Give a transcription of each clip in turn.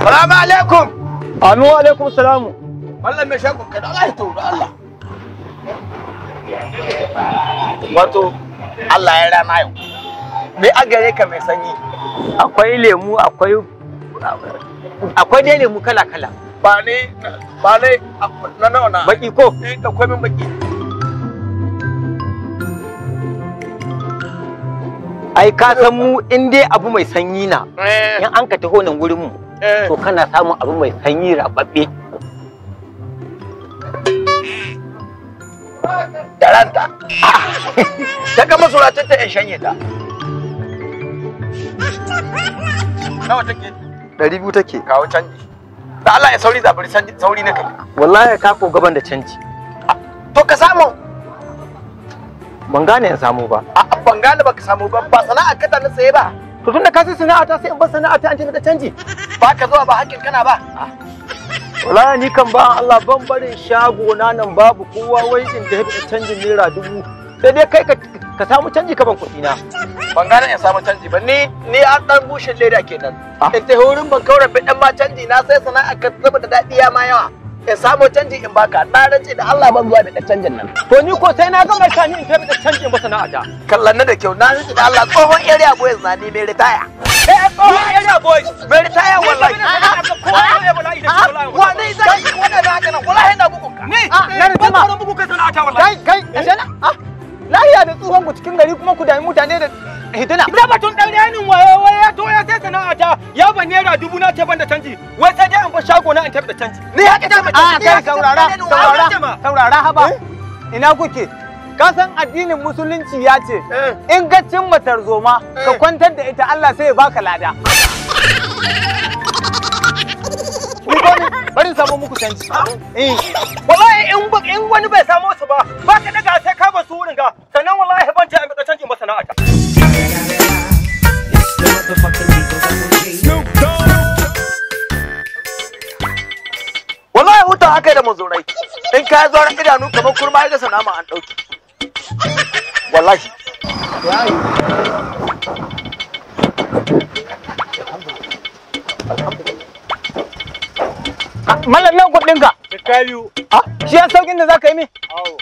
Salamu alaikum. Amin wa alaikum salamu. Wallan mai shagon ka da Allah ya tauri Allah. Wato Allah ya rana yau. Me a gare ka mai sanyi? Akwai lemu, akwai dai lemu kala kala. Ba ne na nawa na. Baki ko? Eh, akwai min baki. Ai ka san mu in dai abu mai sanyi na. In an ka taho nan gurin mu. To kana samun abu mai sanyi rababbe. Da ranta. Ta gama suratar ta in shanye ta. Nawa take? 200 take. Kawo canji. Da Allah ya sauri zaburi sauri na kai. Wallahi ka ko gaban da canji. To ka samu. Ban gane in samu ba. A ban gane baka samu ba, ba sana'a ka ta na saye ba. To tunda ka sai sana'a ta sai in bar sana'a ta an tafi da canji. Ba ka zuwa ba hakkin kana ba. Wallahi ni kan ba Allah ban barin shago na nan babu kowa wai in da da canjin naira 1000. Sai dai kai ka samu canji ka ban kuɗi na. Ban gane in samu canji ba, ni an dan bushin leda kenan. In ta horin ban kaura bi dan ma canji na sai sana'a ka saboda daɗi ya ma yawa. In samu canji in baka, na rance da Allah ban zuwa da canjin nan. To ni ko sai na gama sani in tafi da canjin ba sana'a ta. Kallan na da kyau, na rance da Allah tsohon area boys na ni mai ritaya. Eh, tsohon area boys mai ritaya wallahi. Wani zai wani da haka nan wallahi na bugun ka. Ni na ban tsoron bugun kai sana'a ta wallahi. Kai kai ashe na lahiya da tsohon ku cikin gari kuma ku dami mutane da hidina. Ina batun dan renin wayo wai ya to ya sai sana'a ta ya ban naira 1000 na ce ban da canji wai sai dai in bar shago na in tafi da canji. Ni haka ce a kai saurara saurara saurara haba ina kuke? Ka san addinin musulunci ya ce in ka cimma tarzoma ka kwantar da ita Allah sai ya baka lada. Bari samu muku canji. Wallahi in wani bai samu su ba ba ka daga sai ka ba su wurin ga sannan wallahi ban ta da canjin masana'ata. Wallahi huta haka da mazurai. In ka zo ran idanu kamar kurma ya ga sanama an dauki. Wallahi. Mallam nan kuɗin ka. Jikka biyu. Ah, shi ya saukin da zaka yi min? Awo.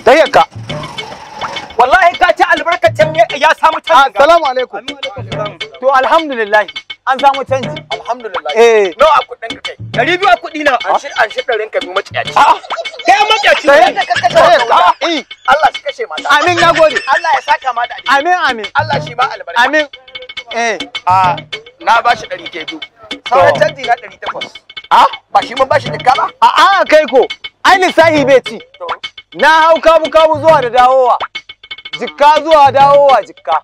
Tayyaka. Wallahi ka ci albarkacin ya samu canji. Assalamu alaikum. To alhamdulillah an samu canji. Alhamdulillah. Eh. Nawa kuɗin ka kai? 200 a kuɗi na. An shi ɗarin ka biyu maciyaci. A'a. Kai an maciyaci. Yadda ka kashe wata. Eh. Allah shi kashe mata. Amin nagode. Allah ya saka mata. Amin amin. Allah shi ba albarka. Amin. Eh. A na bashi 200. Sauran canji na 800. Ah? Ba shi mun bashi jikka ba? A'a kai ko. Ai lissahi bai ci. Na hau kabu kabu zuwa da dawowa. Jikka zuwa dawowa jikka.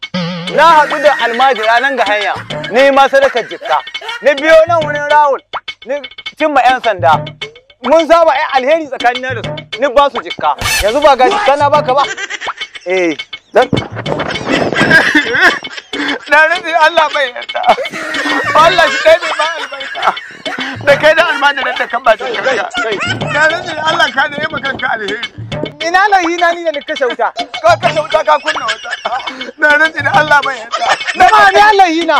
Na haɗu da almajira nan ga hanya. Ni ma sadakar jikka. Ni biyo nan wurin Rawul. Ni cimma 'yan sanda. Mun saba 'yan alheri tsakanina da su. Ni ba su jikka. Yanzu ba ga jikka na baka ba. Eh. Dan na rantsi Allah bai yarda. Allah shi dai bai ba albarka. Da kai da almajirin da kan ba jikka. Na rantsi Allah ka da yi kanka alheri. Ina lahi na ni da ni kashe wuta. Ka kashe wuta ka kunna wuta. Na rantsi da Allah bai yarda. Na ma ni Allah na.